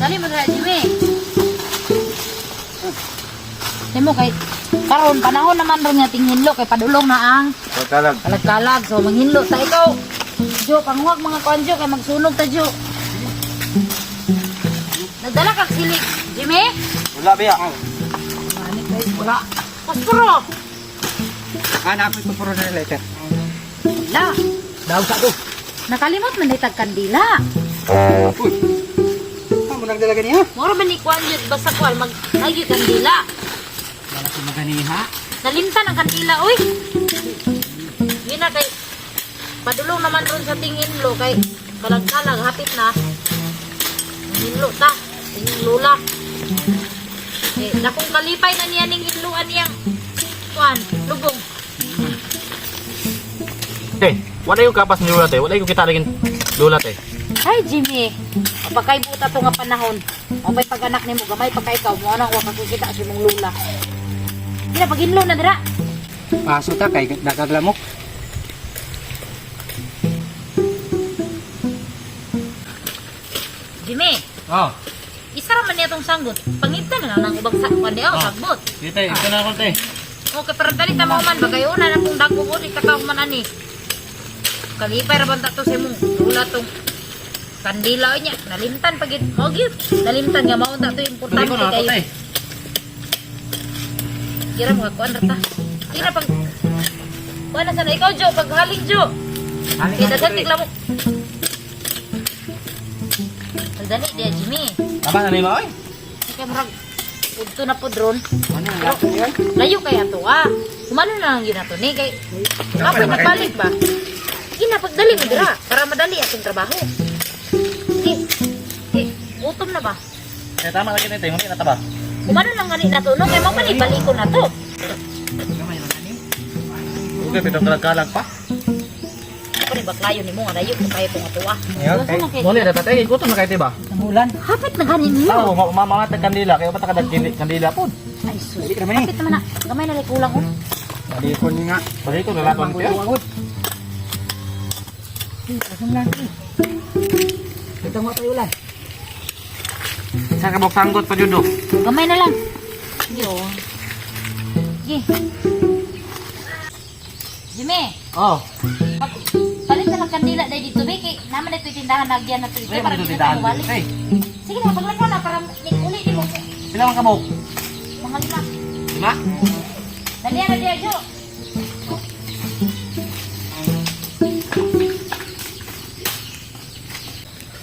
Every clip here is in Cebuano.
Dali mo dira, Jimmy. Mo kay karon panahon naman ron nga tinghinlo kay padulong na ang Kalag. kalag-kalag. So manghinlo ta ikaw. Jo, panguwag mga kuan Jo kay magsunog ta Jo. Nagdala kag silig, Jimmy? Wala biya. Ani kay wala. Posporo. Anak ko puro na letter. Wala. Daw sa to. Nakalimot man ditag kandila. Uy. Amo nang dalaga niya. Moro man ni kuan jud basta kuan mag nagyo kandila. Wala ko maganiha. Nalimtan ang kandila, uy. Yun na kay padulong naman ron sa tinginlo kay kalag-kalag hapit na. Hinlo ta, tingin lula. Eh, dakong kalipay na niya ning hinluan niyang kuan, lubong. Te, wala yung kapas ni Lula te. Wala yung kita lagi Lula te. Ay, Jimmy, mapakay buta to nga panahon. Mapay pag-anak nimo gamay pa kay ikaw mo anang wa kakikita sa imong lula. Kina paghinlo na dira. Paso ta kay nagaglamok. Jimmy, Oh. isa ra man niya tong sanggot. Pangita na lang ang ubang sa kuan di oh, sagbot. Dito, ito na ako te. Okay, pero dali ta mo man bagay una na kung dagko ko ni kakaw man ani. Kalipay ra banta to sa imong lula tong kandila niya. Nalimtan pagid mo gyud. Nalimtan nga mao ta to Balik ko importante na ako kayo. te. Kira mga kuan ra ta. Kira pag kuan na sana ikaw Jo, paghaling Jo. Kaya daghan tigla mo. Pagdali diya Jimmy. Tama na nimo oy. Kaya murag udto na po drone. Ano ang lapo niya? Layo kaya to ah. Kumano na lang yun na to ni kay Kapoy nagbalik ba? Ina pagdali mo dira para madali atong trabaho. Sige. Eh, gutom na ba? Eh tama lagi te, mo na ta ba? Kumano lang gani na to no kay mao man ibaliko na to. Gamay man ani. Okay, pero kalag-kalag pa. Ako ni baklayo nimo nga layo ko kayo tong ato ah. Okay. Muli na tatay, gutom na kay te ba? Ang ulan. Hapit na gani nimo. Tao, mamamatay kandila kay pa ta kandila pod. Ay sus. Dali naman eh. Hapit naman na. Gamay na lang kulang oh. Balikon niya nga. Balik ko na lang te. Manggod. Asam lang. Ito mo tayo ulan. Sa kabok sanggot pa jud do. Gamay na lang. Sige oh. Sige. Jimmy, Oh. Palit na lang kandila dahil dito, Vicky. Naman ito tindahan nagyan na ito dito Ay, para mo di na tindahan tayo balik. te. Sige na, paglakaw na para uli di mo. Pila man kabok? Mga lima. Lima. Dali na diya, Jo.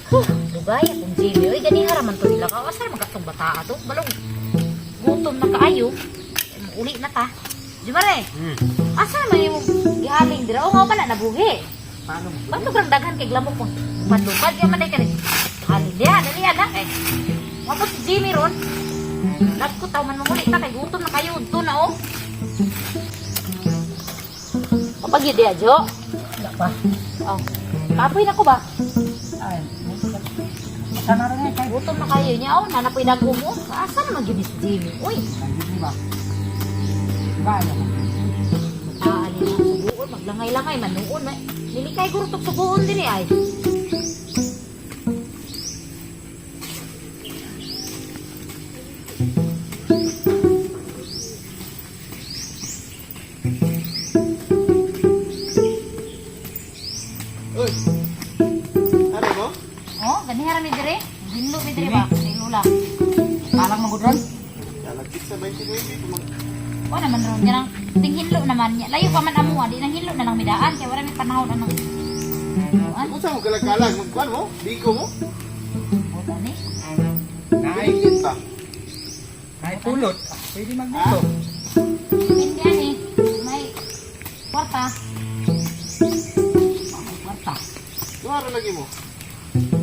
Huh, dugay akong Jimmy. Uy, gani haraman to nila. Kaasar magkatong bata ato. Balong, gutom na kaayo. Uli na ta. Jumare, asa naman yung gihaling dira? O nga ba na nabuhi? Paano? Bato kang daghan kay glamok mo. Padlupad kay man kay haling diha, dali na kay. Mabot si Jimmy ron. Nagko taw man manguli ta kay gutom na kayo udto na oh. Kapag yun diha, Jo. Wala pa. Oh. Kapoy na ko ba? Ay. Sana rin eh. Kay. Gutom na kayo niya oh, nanapoy nagumo. Asa naman gyud ni si Jimmy? Uy, Di ba? Ba ano? ah, ani na suguon maglangay-langay manuon man. Nilikay guro tog suguon dinhi ay. Uy. Ano mo? Oh, ganiha ra mi dire. Ginlo mi dire ba? Ni Lula. Palang magudron. Lalagkit sa 29 kung mag Wa naman ron niya nang tinghinlo naman niya. Layo pa man amo, di nang hinlo na lang midaan kay wala may panahon anang. Kuan? Unsa mo kalag-kalag magkuan mo? Biko mo? O gani. Nay, Bingit ba? nay pulot. Pwede magdito. Hindi ani may kwarta. May kwarta. Duha ra lagi mo.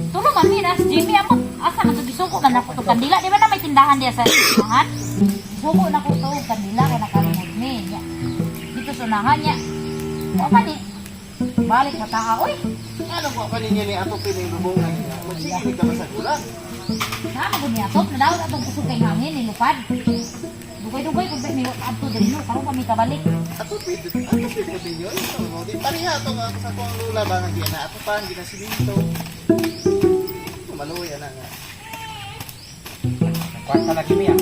Tulo man mi nas Jimmy amo asa man to gisuko man ako to kandila di ba na may tindahan diya sa unahan? Gisuko na ko to kandila kay nakalimot mi niya. Dito sa unahan niya. Wa man ni. Balik na taa oy. Ano ko pa niya ni ato pinilubongan niya? Magsige ni ka sa gulan. Na magud niya top na daw atong kusog kay hangin ni lupad. Dugay-dugay kung may adto diri no karon kami kabalik. Ato pid mo ninyo. Ano mo? Di pareha ato nga sa akong lula ba nga gina ato pa gina siminto. Maluoy ana nga. Kwarta lagi niya.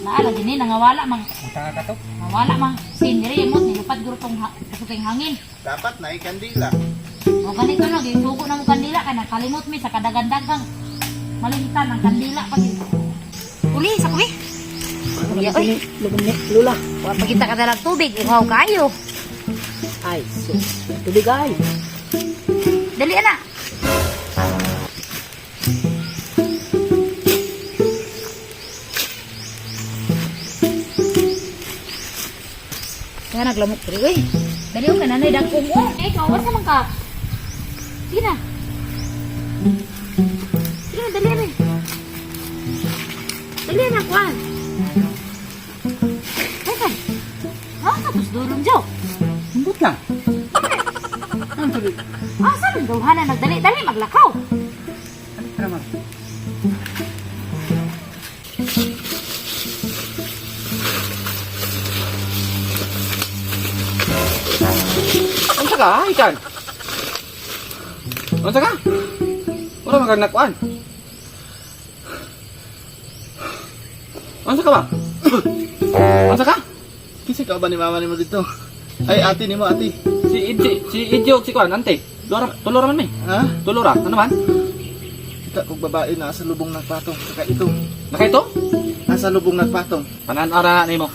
Naa lagi ni nangawala mang Utang ka to. mawala mang sin diri mo nilupad guro tong kasuking hangin. Dapat na kandila. O ganito no, gisugo na mo kandila kay nakalimot mi sa kadagandagang malintan ang kandila pag Uli sa kuwi. Uli oy. Lula. Wa pa kita kadalag tubig, uhaw kayo. Ay, sus. Tubig ay. Dali ana. Kaya naglamok diri oy. Dali og kananay dagkong o. Eh, kawas naman ka. Sige na. Sige na, dali na. Dali na, kuan. Teka. Ah, tapos durong jo. Hindot lang. Ano tubig? Ah, saan ang dawhana nagdali? Dali, maglakaw. Ano tara mag? Unsa ka, ikan? Unsa ka? Wala man kang nakuan. Unsa ka ba? Unsa ka? Kinsa ka ba ni mama nimo dito? Ay, ate nimo, ate. Si si, si Idyo si kuan ante. Lora, tulora man mi. Ha? Tulora, ano man? Kita kog babae na sa lubong nagpatong. Saka ito. Nakaito? Nasa lubong nagpatong. Panan ara nimo.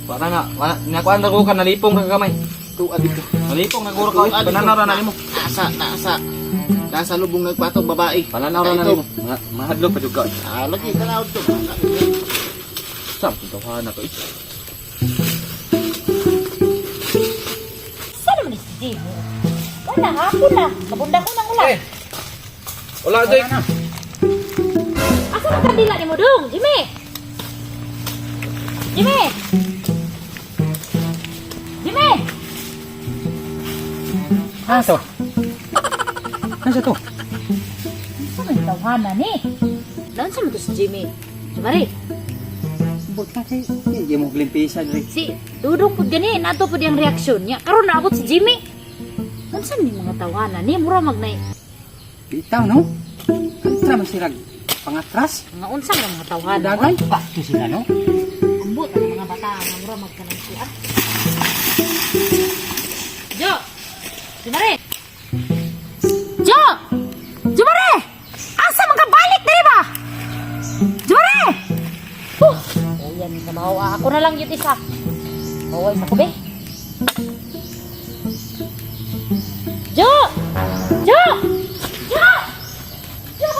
Wala na, wala nakuan ra ko ka nalipong ra ka gamay. Tuwa dito. Nalipong na guro ka. Tuwa dito. Panan ara na nimo. Nasa lubong nagpatong babae. Panan ara na Ito. nimo. Mahadlok pa jud ka. Ah, lagi tanaw to. Sa tawhana to. Eh. Saan naman ni si Jimmy? Wala, hapon na. Kabunda ko ng ulan. Eh. Wala Jake. Asa ang kandila ni mo dong? Jimmy! Jimmy! Jimmy! Ah, to. Ano to? Saan ang tawhana ni? Laon sa to si Jimmy? Jumari, Hindot lang kay. Hindi mo glimpisa diri. si Dudong pud gani, nato pud yung reaksyon niya. Karon naabot si Jimmy. Unsa ni mga tawhana ni? Mura magnay. Bitaw no? Kantra man sila pangatras. Mga unsa nga mga tawhana? Dagay pa to sila no. Ambot ang mga bata nga mura magkanang kuan. Jo! Jumari! Jo! Jumari! Asa man ka balik diri ba? Jumari! Huh! Ayan, kabaw. Ah, ako na lang yun isa. Bawal sa kubi. Jo! Jo! Jo! Jo!